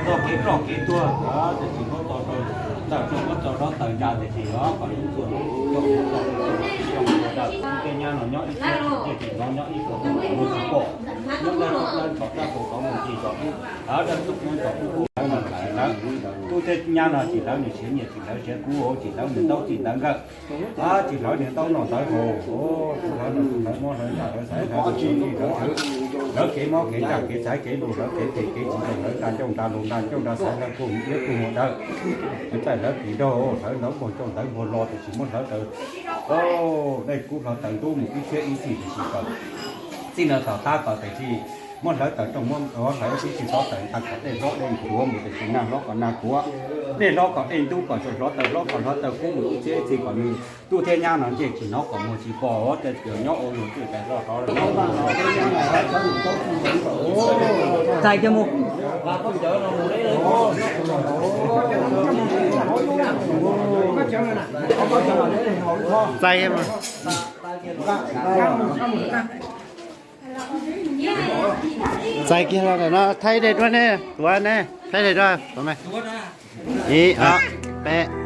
Txoj kev ploj kev tuag, tab sis muab tso rau tawm, tso muab tso rau tawm ntsa tiam sis os, kom lub tuag, tej nyab no nyob ib txhia, tej tsis nyob ib txhia, nyob dab txog dab txog dab txog tov mus tsis txog kub, dab txog dab txog kub kub lawv no lawv, tub tej nyab no tsis hlawv nws siav nyiaj, tsis hlawv siav kub, tsis hlawv nws ntaub txij ntaub nkawm, tsis hlawv nws ntaub noj ntawv haus, tsis hlawv nws hlawv mob hlawv ntsaj hlawv xaiv hlawv lus hlawv txwv, hlawv kev mob kev ntsaj kev xaiv kev lus hlawv kev phem kev tsis zoo hlawv nra ncauj nra lus nra ncauj nra xaiv hlawv kuj iab kuj mus dawm, txaij hlawv pis nraug hlawv ntawv npog ncauj ntawv npog lo tiam sis muab hlawv tawm, dej kub hlo tawm ntub mus ib txhiab ib txhis tiam sis kom txij no tom qab kom tiam sis muab hlawv tawm rooj muab hlawv tib tsis txhob tawm ntag kom dej hlob dej ntuav mus tiam sis nag hlob kom nag kuav, dej hlob kom dej ntub kom tsaus hlob tawm hlob kom hlob tawm kub mus ib txhiab ib txhis kom nws tub thiab nyab no ntsej tsis hnov kom muag tsis pom tias nyob ua luag twj tais loj hlob. Txais kiag mus. Txais kiag mus. Txais kiag los ntawm no thaij dej duab ne, tuav ne, thaij dej duab, tuav me. Ib, ob, peb.